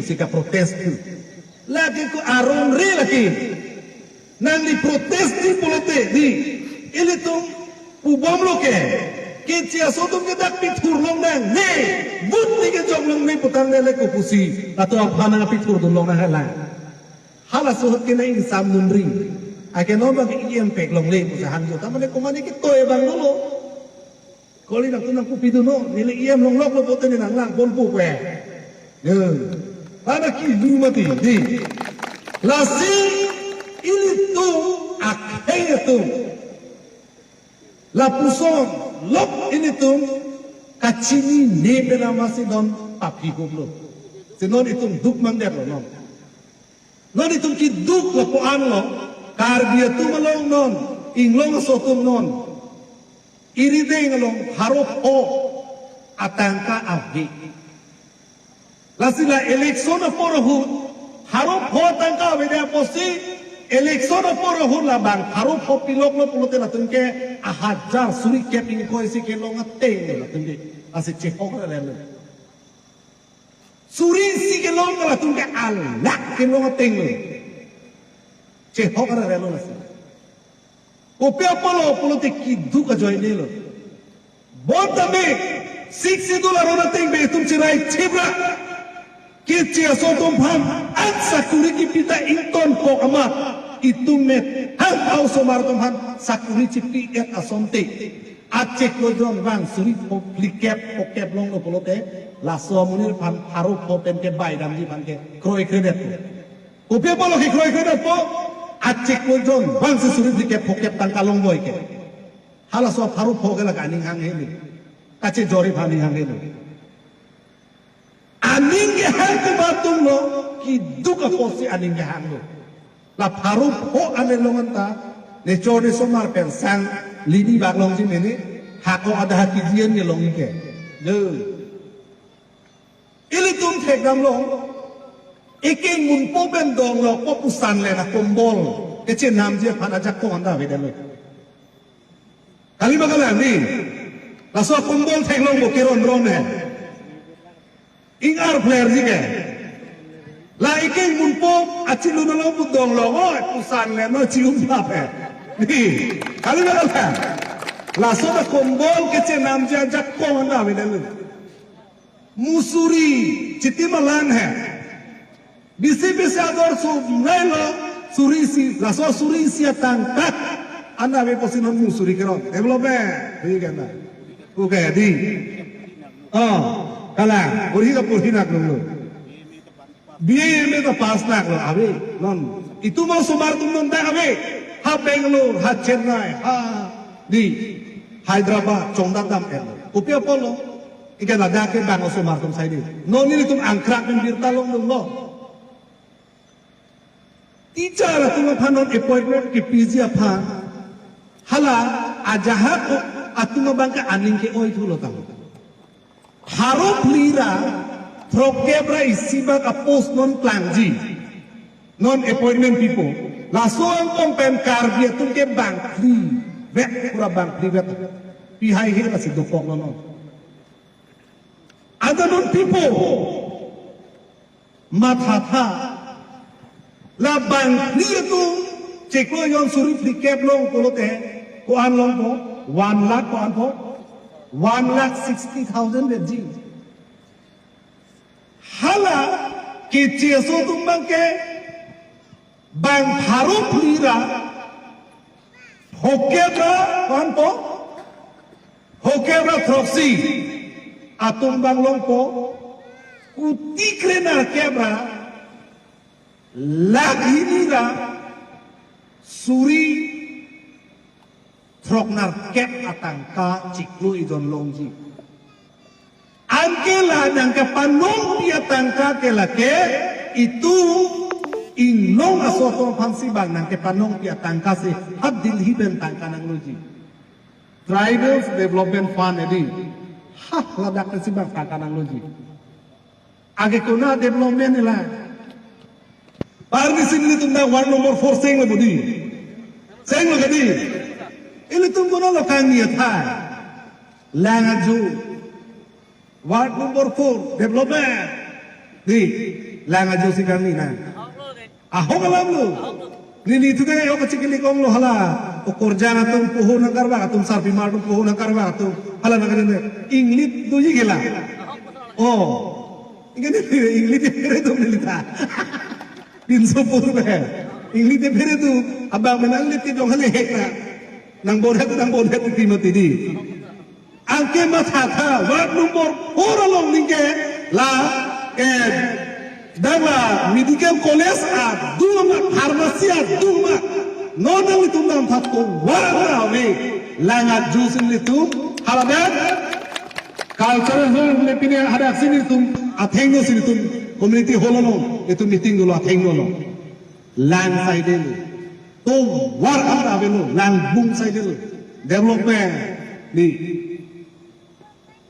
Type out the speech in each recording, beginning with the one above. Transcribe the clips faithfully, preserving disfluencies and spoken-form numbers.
si kaprotest tu. Lake ko arong re lake. Nangli protest di pulote di. Ilitum pubomlo ke. Keche aso atum ke dak pithur longnang. Ne. Vote ni kejok longne putang ne le ko pusi. Latum aphan nangpithurdun longnang hala. Halaso ahut ke nang ingsamdun ri. Ake non bang ke E M pek longle pusi hangjo. Tamane komane ke toy abang dolo. Kali nangtum nangpupidunnon, neli E M longloklo pulote ne nanglang ponpo pe. Ya. Pada kilu mati, di. Lasi ilitum akhei atum. Lapuson, lok ilitum kachinine pen amatsi don paphi hoplo. Si non itum duk mangdetlo non. Non itum keduk lapu-an lo, Karbi atum along non, inglong aso atum non. Irideng along pharo pho atangka ave. Lasi la election apor ahut, pharo pho atangka avedet apotsi, election apor ahut labang pharo pho piloklo pulote latum ke ahajar suri kep ingkoi si kelong ateng latum ke. Lasi chehok relo. Suri isi kelong latum ke alak kelong ateng lo. Chehok relo lasi. Kopi apotlo pulote keduk ajoine lo. Bonta me, Sixth Schedule aron ateng be itum cherai chibra. Keche aso atum aphan, an sakuri kipi ta ingtonkok amat. Itum me, hang hau osomar atum aphan, sakuri chipi-et asonte. Achiklo jon vang suri pho phlikep phokep longlo pulote, laso amonit aphan pharo pho pen kebai damji aphan ke kroikredet. Kopi apotlo ke kroikredetpo, achiklo jon vangsi suri phlikep phokep tangka longboi ke. Halaso pharo pho ke lake aning hanghe ni. Kachejor aphan aning hanghe ni. Aning kehang komatumlo, keduk apotsi aning kehanglo. La pharo pho ane longan ta, ne chor ne somar pen sang lini bak longji mene, hako ada haki jian ne long ke. Lo. Ilitum thekdam long, ekeng munpo pen donglo ko pusan le na kombol, kechenamji aphan ajakong anda avedet lo. Kalima kalang ni. Laso kombol theklong bo keron ron he. Ing-ar pler ji ke. La ekeng munpo achilun along pu donglo, oi, pusan le no chium pap he. Ni, kalima kalang. Laso ta kombol kechenamji ajakong anda avedet lo. Musuri, chiti malan he. Bisi bisi ador sumrai lo, suri isi, laso suri isi atangka. Anda ave pusi non musuri keron. Development, di kan na. Oke, di. Oh, kalang, purhi ka purhi nak dulu. B A M A ta pass nak lo, ave, non. Itum osomar atum non dak ave. Ha Bangalore, ha Chennai, ha di Hyderabad, chongdat dam et lo. Kopi apotlo. Ike ladak ke bang osomar atum sai di. Non nelitum angkrak pen birta longdunlo. Teacher atum aphan non appointment kepiji aphan. Hala ajahak atum abang ke aning ke-oi thulo tang. Pharo phli ra throkkep ra isi bak apost non klangji. Non appointment pipo. Laso angkong pen Karbi atum ke bangphli vet, pura bangphli vet. Pi haihe lasi dokoklo non. Ada non pipo. Mathatha. La bangphli atum chiklo jon suri phlikep long pulote ko-an longpo? One lakh ko-an po? One lakh sixty thousand vetji. Hala keche aso atum abang ke bang pharo phli ra phokep ra ko-an po? Phokep ra throksi atum abang longpo kuti krenerkep ra lakh hini ra suri throknerkep atangka chiklo ejon longji. Anke la nangkepanongpi atangka ke lake itum inglong aso atum aphansi bang nangkepanongpi atangka si ha Delhi pen tangka nangloji. Tribals Development Fund edi. Ha, ladak si bang tangka nangloji. Ake kona development ila. Parni si nelitum na ward number four seng le budi. Seng lo kadi. Ilitum kona lo kangni athai. Lang aju. Ward number four development. Di. Lang ajo si kami na. Ahok alam lo. Neli thu ke yok kachikili kong lo hala. O Korjang atum poho nangkarbak atum, sarpimar atum poho nangkarbak atum. Hala nangkarbak. Inglit do ye gela. Oh. Ingkani inglit phere do neli ta. Pinso pur be. Inglit phere do. Abang menang lit ke jong hale hek na. Nang borhet, nang borhet ti mati di. Anke mathatha, ward number four along ningke la, eh, dang la medical college adung ma, pharmacy adung ma. Non nanglitum damtha tovar ave, lang ajo si nelitum, haladet, cultural hall le pine hadak si nelitum, athengno si nelitum, community hall along, itum meeting dolo athengno lo. Lang side lo. Tovar anta avelo, lang bung side lo. Development. Ni.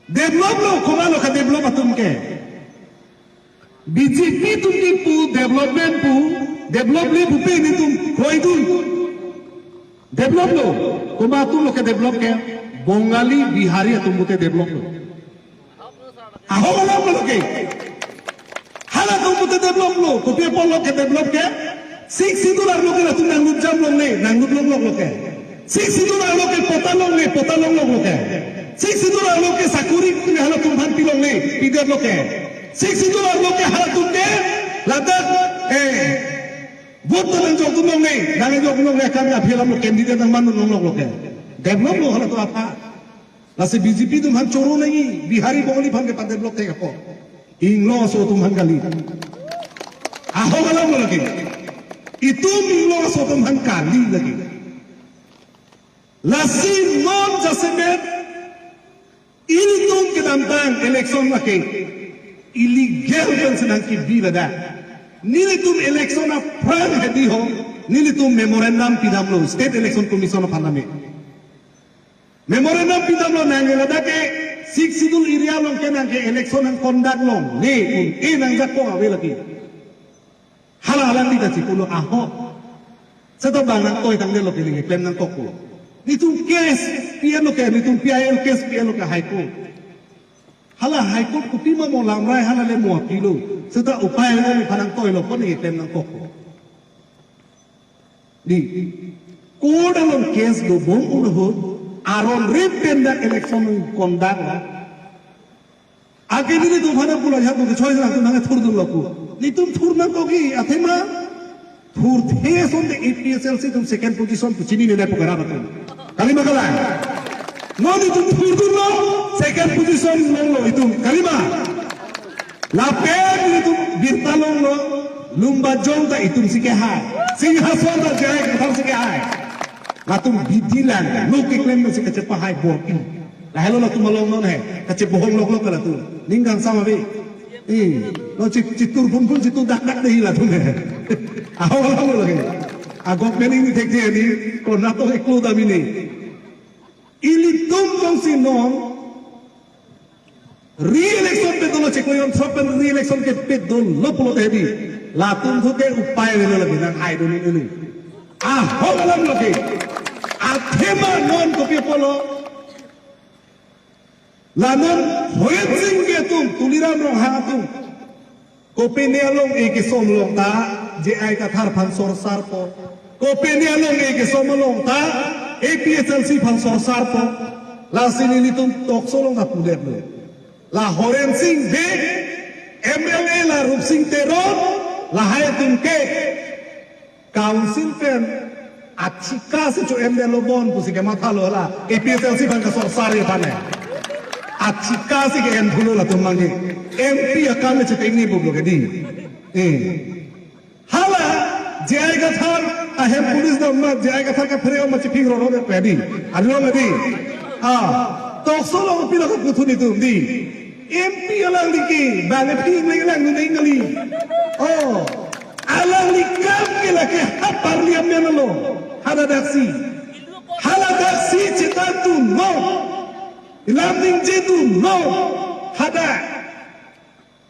Develop lo, komat lo ka-develop atum ke. B J P atum kipu, development pu, develop le pupe nelitum, kroidun. Develop lo, komat atum lo ke-develop ke, Bongali, Bihari atum pute develop lo. Ahok alam lo ke. Halatum pute develop lo, kopi apot lo ke-develop ke. Sixth Schedule arlo ke latum nanglut jam longle, nanglut longlok lo ke. Sixth Schedule arlo ke patta longle, patta longlok lo ke. Sixth Schedule arlo ke sakori ke halatum aphan pi longle, pidet lo ke. Sixth Schedule arlo ke halatum ke ladak, eh, vote to nangjok atum longle, nangjok longle, kam aphi alam lo, candidate nangman longlok lo ke. Develop lo halatum aphan. Lasi B J P atum aphan choro nangji, Bihari Bongali aphan ke pa-develop thek apot. Inglong aso atum aphan kali. Ahok alam lo lake. Itum inglong aso atum aphan kali lake. Lasi non jasemet ilitum kedamtang election lake illegal pen si nangkebi ladak. Nelitum election aphrang hedi ho, nelitum memorandum pidamlo State Election Commission aphan name. Memorandum pidamlo nang ladak ke Sixth Schedule area along ke nangke election nang-conduct longle, un-e nangjakong ave lake. Hala hala neli ta chipulo ahok. Seta bang nangtoi tangdet lo ke neli klem nangkoklo. Nelitum case pi-et lo ke, nelitum P I L case pi-et lo ke High Court. Hala High Court kopima mo lamrai hala le mo apilo. Seta upai le neli phan nangtoilo, ko neli klem nangkoklo. Di, court along case dobom un ahut, aron rit pen dak election conduct lo. Anke nelitum aphan pulo ajat nelitum choi nangtum nangthurdunlo pu. Nelitum thur nangkok ke, athema thurthe asonte A P H L C atum second position pu chinine pu kerat atum. Kalima kalang. Non itum thurdunlo, second position longlo itum. Kalima. Lapen itum birta longlo, Lumbajong ta itum si kehai. Singhason ta J I Kathar si kehai. Latum bidi lang, lo keklem si kachepahai borpi. Lahelo latum along non he, kachebohong loklok ke latum. Ning kangsam ave. Eh, lo chi-, chitur phun phun chitur dak dak dei latum he. Ahok lo lake. A government ingni thekji ni, konat to eklo dam ini. Ilitum jongsi non re-election pedolo chiklo jon sop pen re-election ke pedolo pulote hedi. Latum thu ke upai avelo lake nanghai dun ini. Ahok alam lake. Athema non kopi apotlo. La non Horensing Bey atum, Tuliram Ronghang atum. Kopine along-e kesom along ta, J I Kathar aphan sorsarpo. Kopine along-e kesom along ta, A P H L C aphan sorsarpo. Lasi nelitum tokso along ta pudetlo. La Horensing Bey, M L A la Rupsing Teron, lahai atum ke Council pen achika si cho-endetlo bon pusi kemathalo la, A P H L C aphan kasorsar aphan he. Achika si ke-en thulo latum mangke. M P akam le chetengni bublo ke di. Eh. Hala, J I Kathar, ahem police dam ma, J I Kathar kaphere ma chiping roro de pedi. Alo ma di. Ah, tokso along pilo kaputhun itum di. M P alangli ke, bang aphi nang lang nang kali. Oh, alangli kam ke lake ha parliament along, hadak si. Haladak si chethan dunlo. Lam ningje dunlo. Hadak.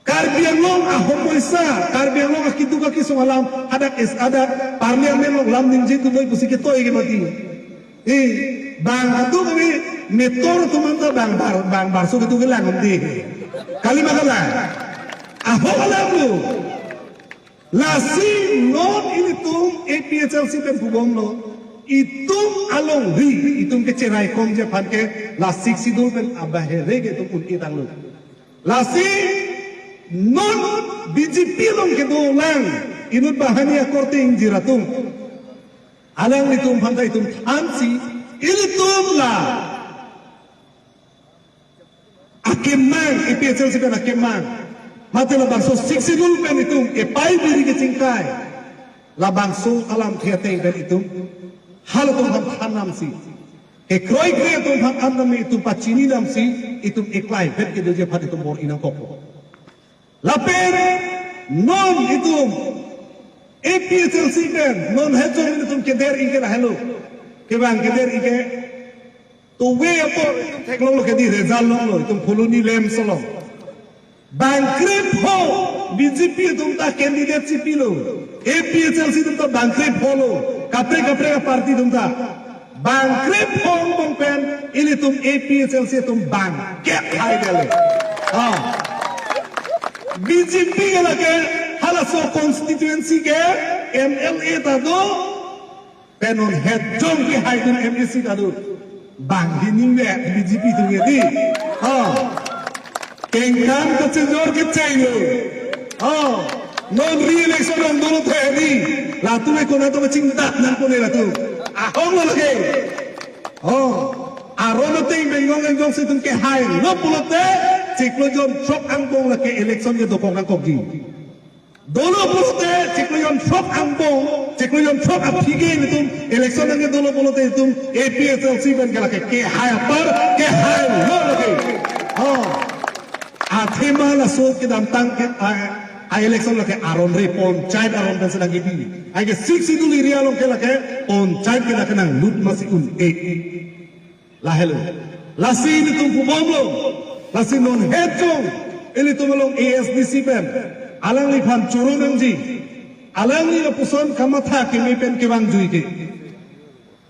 Karbi Anglong ahomoisa, Karbi Anglong akiduk akisung alam, hadak is hadak parliament along lam ningje dunlo pusi ketoi ke mati. Eh, bang atum kami metor atum anta bang bar, bang barso ketu kelang umdi. Kalima kalang. Ahok alam lo. Lasi non ilitum A P H L C pen pubomlo, itum alongri, itum ke cherai komji aphan ke la Sixth Schedule pen abahere ke itum un-e tanglo. Lasi non B J P along kedolang, inut banghini akorte ingjir atum, alanglitum aphan ta itum thansi, ilitum la akemang, A P H L C pen akemang, mate labangso Sixth Schedule pen itum epai biri kechingkai, labangso alamthe ateng pen itum halatum aphan than namsi, kekroikre atum aphan an namsi itum pachini namsi, itum eklai vet kedoji aphan itum bor-i nangkok. Lapen non itum A P H L C pen non hejong itum keder-ik ke lahelo, kevang keder-ik ke, to we apor itum theklonglo ke di result longlo, itum Phuloni LAMPS along bang krepho B J P atum ta candidate chipilo, A P H L C atum ta bang krepho lo, kaprek kaprek aparty atum ta bang krepho angbong pen ilitum A P H L C atum bang kehaidele. Ah. B J P ke lake halaso constituency ke M L A ta do, pen non hejong kehai atum M A C ta do. Banghini me B J P atum ke di. Ah. Kengkam kachejor kecheng lo. Oh, non re-election along dolo the di. Latum e kona to kachingdak nangpo ne latum. Ahong lo lake. Oh, aron ateng bengong enjong si itum kehailo pulote, chiklo jonthrok angbong lake election ke dokok nangkokji. Dolo pulote chiklo jonthrok angbong, chiklo jonthrok aphi ke itum election nangkedolo pulote itum A P H L C pen ke lake kehai apar, kehailo lake. Oh. Athema laso kedamtang ke, a, a election lake aron re, panchayat aron pensi nangkebi. Anke Sixth Schedule area along ke lake panchayat ke lake nanglut masi un-e. Lahelo. Lasi ilitum pubomlo. Lasi non hejong ilitum along A S D C pen alangliphan choro nangji. Alangli lapuson kamatha keme pen kevangjuike.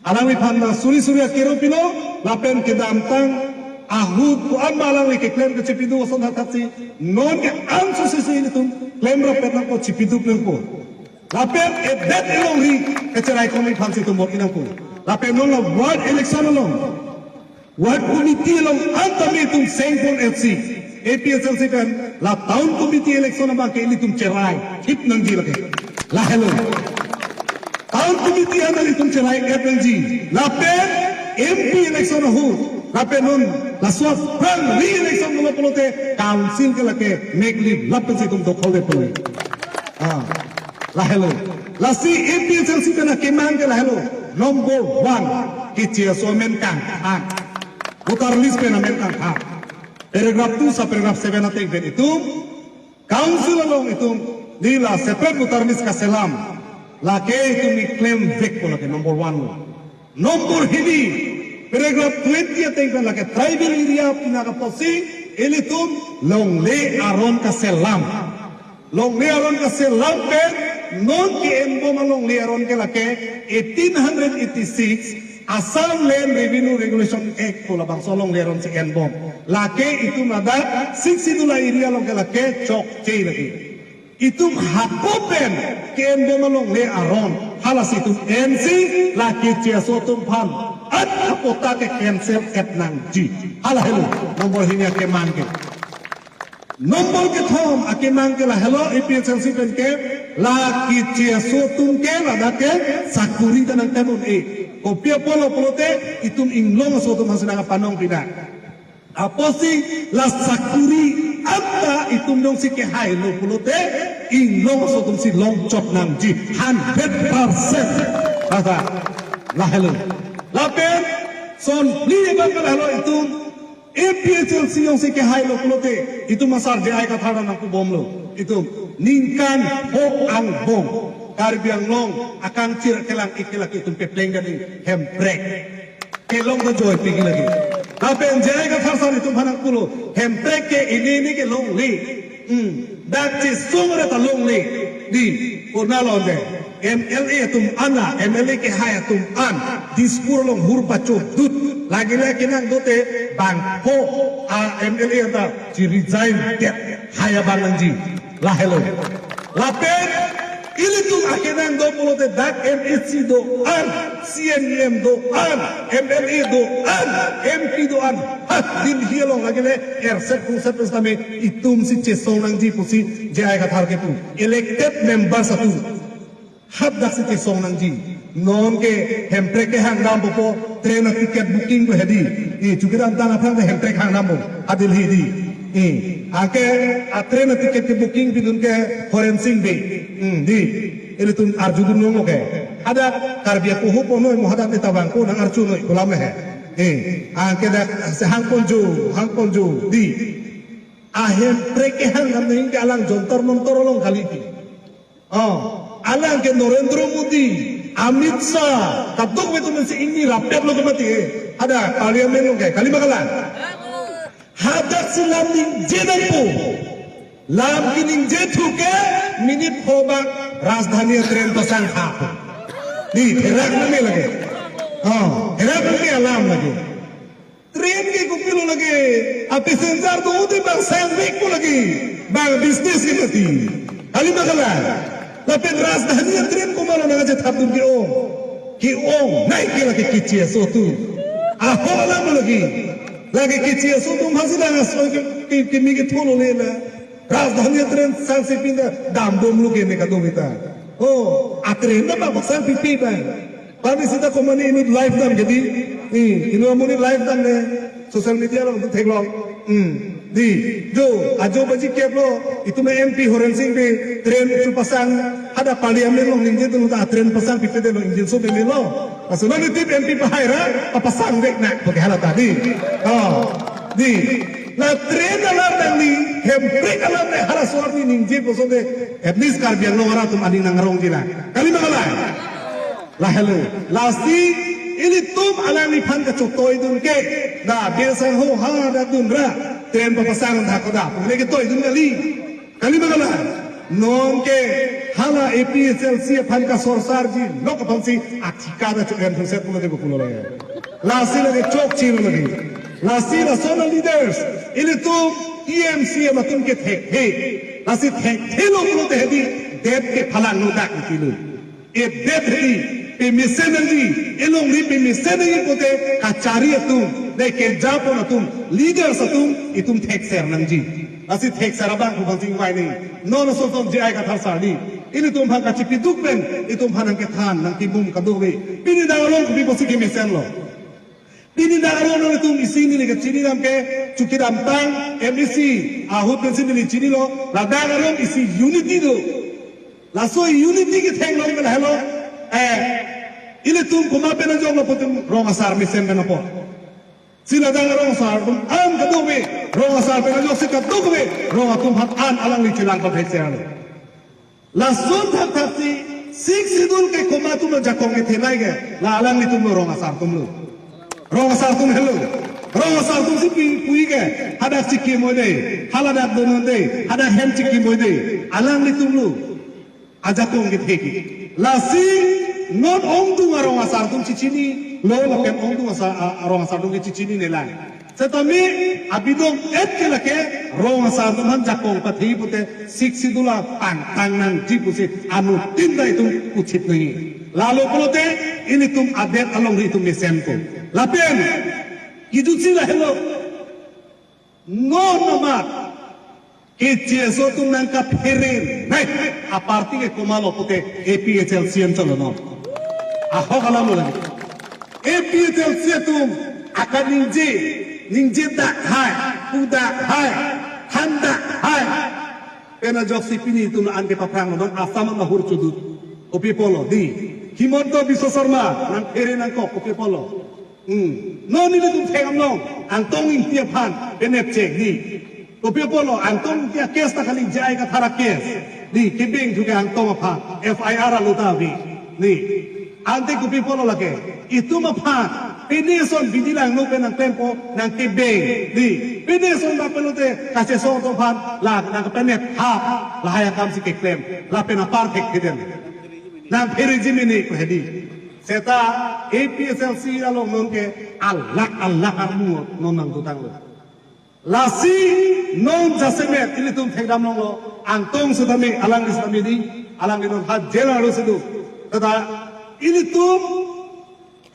Alangliphan ta suri suri akero pilo, lapen kedamtang ahut ko-an ma alangli keklem kachipiduk ason hathat si, non ke an susi si ilitum klemrap pen nangpo, chipiduk nangpo. Lapen edet elongri kecherai komji aphansi itum bor-i nangpo. Lapen non la ward election along, ward committee along an tame itum sengpon F C, A P H L C pen la town committee election abang ke ilitum cherai thip nangji lake. Lahelo. Town committee an ilitum cherai-et nangji. Lapen M P election ahut, lapen non laso aphrang re-election dolo pulote council ke lake mekli lapen si itum dokholde pule. Ah, lahelo. Lasi A P H L C pen akemang ke lahelo. Number one, keche aso amen kangthang. Voter list pen amen kangthang. Paragraph two, subparagraph seven ateng pen itum council along itum di la separate voter list kaselam. Lake itum iklem vekpo lake number one lo. Number hini, paragraph twenty ateng pen lake tribal area pinaka apotsi ilitum longle aron kaselam. Longle aron kaselam pen non ke-enbom alongle aron ke lake eighteen hundred eighty-six Assam Land Revenue Regulation Act pu labangso alongle aron si enbom. Lake itum ladak Sixth Schedule area along ke lake chokche lake. Itum hako pen ke-enbom alongle aron. Halasi itum ensi lake keche aso atum aphan an apota ke cancel-et nangji. Hala helo number hini akemang ke. Number kethom akemang ke lahelo A P H L C pen ke, la keche aso atum ke ladak ke sakuri ta nangtem un-e. Kopi apotlo pulote itum inglong aso atum aphansi nangpanong pina. Apotsi la sakuri anta itum jongsi kehailo pulote inglong aso atumsi longchot nangji hundred percent. Kata lahelo. Lapen son phli abang ke lahelo itum A P H L C jongsi kehailo pulote, itum asar J I Kathar nangpubomlo. Itum ningkan pho angbong Karbi Anglong akangchir kelang-ik ke lake itum pepleng dani Hemprek. Kelong ta joipik lake. Lapen J I Kathar sar itum aphan nangpulo, Hemprek ke ini ini ke longle. Hmm. Dak chesong re ta longle. Di, konat lo de. M L A atum an la, M L A kehai atum an Dispur along hur pachodut. Lake lake nangdote bangpho a M L A anta chi-resign det, hai abang nangji. Lahelo. Lapen Ilitum akenan do pulote dak M A C do-an, C E M do-an, M L A do-an, M P do-an. Ha, Delhi along lagi le erset puset pes tame itum si chesong nangji pusi J I Kathar kepu. Elected members atum. Hadak si chesong nangji. Non ke Hemprek kehang dampo, train a ticket booking ko hedi. I chukidam tang aphrang ke Hemprek hang dampo. A Delhi di. I anke a train a ticket ke booking pidun ke Horen Sing Bey. Hmm, di. Ilitum arjudun nong ke. Hadak Karbi apoho ponoi mo hadak ni tabang ko nang archunoi kolam he. Eh, anke dak se hang ponjo, hang ponjo di. A Hemprek kehang dam nang ke alang Jantar Mantar along kali ti. Oh, alang ke Narendra Modi, Amit Shah, kadokave atum si ingni rapet lo ke mati, eh. Hadak Parliament along ke, kali ma kalang? Hadak si lam ningje dampo. Lam keningje thu ke minute pho bak Rajdhani train pasang kha. Di, therak meme lagi. Oh, therak meme alam lagi. Train ke kopilo lagi, a passenger do uti bang sangvek ko lagi, bang business ke mati. Kali ma kalang? Lapen Rajdhani train komatlo nangkachethapdun ke-ong. Ke-ong, nai ke lagi keche aso atum. Ahok alam lagi. Lagi keche aso atum hasi nang aso ke, ke, keme ketholo le na. Rajdhani train sangsi pinda dambomlo ke ne kadung ita. Oh, a train na bang pasang pipe bang. Pani sita komani inut live dam ke di. I, inut amonit live dam ne. Social media along tu theklong. Hmm. Di. Jo, ajo baji kep lo. Itum M P Horen Sing Bey train tu pasang. Hadak Parliament along ningje tu ta train pasang pipe de lo, engine so meme lo. Aso lo ni tip M P pahai ra, papasang vek na. Pakai hala tadi. Oh. Di. La train alam nangli, Hemprek alam nang hala so arni ningje puson de. At least Karbi Anglong arat atum aning nangrongji la. Kali ma kalang? Lahelo. Lasi ilitum alangliphan kachotoi dun ke. Da, biasa ho ha da dun ra. Train papasang dak ko da. Pule ketoi dun kali. Kali ma kalang? Non ke hala A P H L C aphan kasorsarji lok aphan si athika da cho-en thuset pulote kopulo lagi. Lasi lagi chokche lo lagi. Lasi lason a leaders. Ilitum T M C M atum ke thekthe. Lasi thekthelo pulote hedi det kephalangno dak ikilo. Edet hedi pemesen nangji, elongri pemesen nangji pulote kachari atum, dei kejapon atum, leaders atum, itum thekser nangji. Lasi thekser abang ko bang sing vai ni. Non aso atum J I Kathar sar ni. Ilitum aphan kachipiduk pen, itum aphan nangkethan, nangkimum kadokave. Pini dang arong kopi pusi kemesen lo. Pini dang arong nangtum isi neli kachini dam ke, chukidam tang, M A C ahut pensi neli chinilo, la dang arong isi unity do. Laso unity ketheng long ke lahelo, eh, ilitum komat pen ajok lo putum rong asar mesen pen apot. Si la dang arong asar atum an kadokave, rong asar pen ajok si kadokave, rong atum aphan an alangli chelang pathai serang. Lason thakthak si Sixth Schedule ke komat atum lo jakong kethenei ke, la alanglitum lo rong asar atum lo. Rong asar atum helo. Rong asar atum si pi pui ke, hadak chikimoi dei, haladak donon dei, hadak hem chikimoi dei, alanglitum lo ajakong kethe ke. Lasi non ongdung arong asar atum chichinilo, lapen ongdung asar, a-, arong asar atum ke chichinine lang. Setame abidong et ke lake rong asar atum aphan jakong pathe pute Sixth Schedule apangtang nangji pusi anuttin ta itum uchit nangji. Lalo pulote ilitum adet alongri itum mesenpo. Lapen idusi lahelo. Non amat keche aso atum nangkaphere nai, a party ke komatlo pute A P H L C an cholo non. Ahok alam lo lagi. A P H L C atum akaningje, ningje dak hai, pu dak hai, than dak hai. Pen ajoksi pini itum an kepaphrang lo non Assam an ahur chodut. Kopi apotlo di. Himanta Biswa Sarma nangphere nangkok kopi apotlo. Hmm. Non nelitum thek-am long, Angtong Ingti aphan penep chek di. Kopi apotlo, Angtong Ingti a-case ta kali J I Kathar a-case. Di, kebeng thu ke Angtong aphan, F I R alo ta ave. Di. Ante kopi apotlo lake, itum aphan, pini ason bidi langno pen nangklempo, nangkebeng. Di. Pini ason ba pulote, kachesong atum aphan, la, nangkepenep, ha, lahai akam si keklem, lapen apar thekthedem. Nangphereji mene ko hedi. Seta A P H L C along non ke alak alak armu non nangdotanglo. Lasi non jasemet ilitum thekdam longlo, Angtong setame alangli setame di. Alang inon ha jail arlo si do. Tata ilitum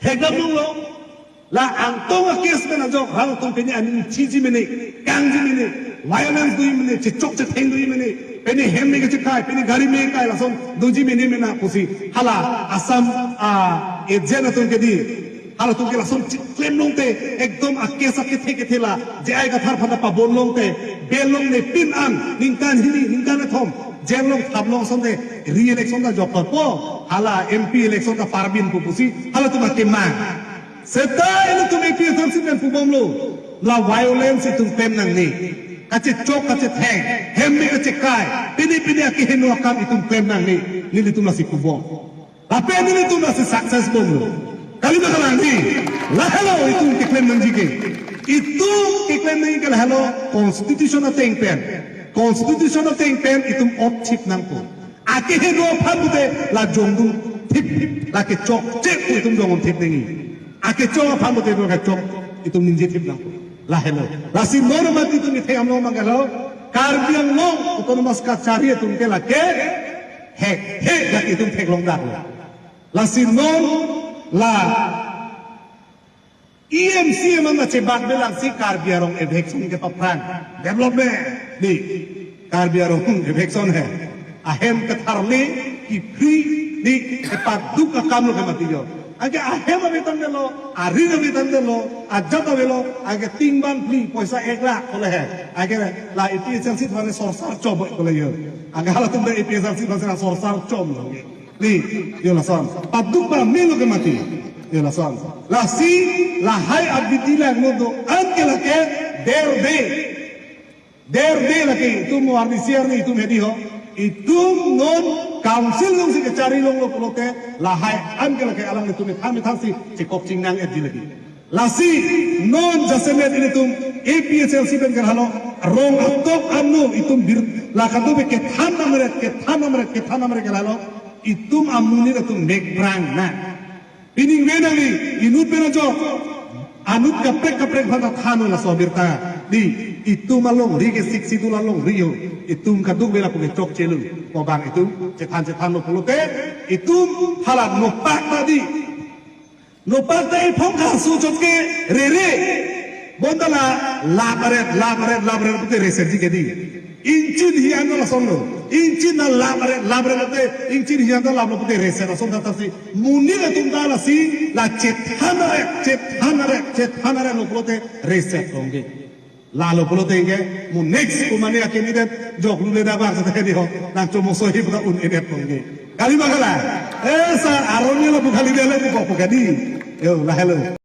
hekdam longlo. La angtong a-case pen ajok halatum pini aning chiji mene, kangji mene, violence doji mene, chechok chetheng doji mene, pini hem me kechekai, pini gari me kai, lason doji mene mena pusi. Hala Assam a-agent atum ke di. Halatum ke lason cheklem longte, ekdom a-case akethe kethe la, J I Kathar aphan ta pabon longte, bail longle pin an, ningkan hini, ningkan kethom, jail long thap long asonte, re-election ta jokpo, hala M P election ta parbinpo pusi, halatum akemang. Seta ilitum A P H L C pen pubomlo, la violence itum klem nangne. Kachechok kachetheng, hem me kachekai, pini pini akeheno akam itum klem nangne, nelitum lasi pubom. Lapen nelitum lasi success bomlo. Kalima kalang di, lahelo itum keklem nangji ke. Itum keklem nangji ke lahelo constitution ateng pen. Constitution ateng pen itum otthip nangpo. Akeheno aphan pute la jongdun thip, la kechokche pu itum jongdun thip nangji. Akechok aphan pute la kechok itum ningje thip nangpo. Lahelo. Lasi non mati itum ithek amlo mangalo. Karbi Anglong Autonomous Kachari atum ke lake hek hek lake itum theklong daklo. Lasi non la E M C M an chebak belang si Karbi Anglong eviction ke paphrang. Development di Karbi Anglong eviction he. Ahem ketharli kipri di kepaduk akam lo ke mati jo. Anke ahem ave tangdetlo, arin ave tangdetlo, ajat avelo, anke ting bang phli poisa ek lakh kole he. Anke la A P H L C thane sorsar chom kole jo. Anke halatum da A P H L C thane sorsar chom lo. Di, jo lason. Paduk ba melo ke mati. Jo lason. Lasi, lahai abidi lang no do-an ke lake, der de. Der de lake, itum mo arni siar ni itum hedi ho. Itum non council along si kachari longlo pulote, lahai an ke lake alanglitum methang methang si chekok chingnang-etji lake. Lasi non jasemet ilitum A P H L C pen ke lahelo, rong atok ano itum bir, la kado be kethan namret, kethan namret, kethan namret ke lahelo, itum amonit atum mek prang na. Pining ve nangji, inut pen ajok, anut kaprek kaprek aphan ta than laso abirta. Di, itum alongri ke Sixth Schedule alongri ho, itum kaduk bela puke chokchelo, ko bang itum chethan chethanlo pulote, itum hala nopak ta di. Nopak ta iphong kasu chot ke rere. Bonta la lap aret, lap aret, lap aret pute reset ji ke di. Ingchin hian ta lasonlo. Ingchin na lap aret, lap aret pute, ingchin hian ta laplo pute reset. Lason tata si. Monit atum ta lasi, la chethan aret, chethan aret, chethan aret lo pulote reset longke. Lalo pulote ke, mo next ko mane a-candidate, jok lule da bang sa di ho, nang chomo sohi puta un-edet longke. Kalima kala, eh, sa Aron ni lapu kali dia lapu kok kadi. Yo, lahelo.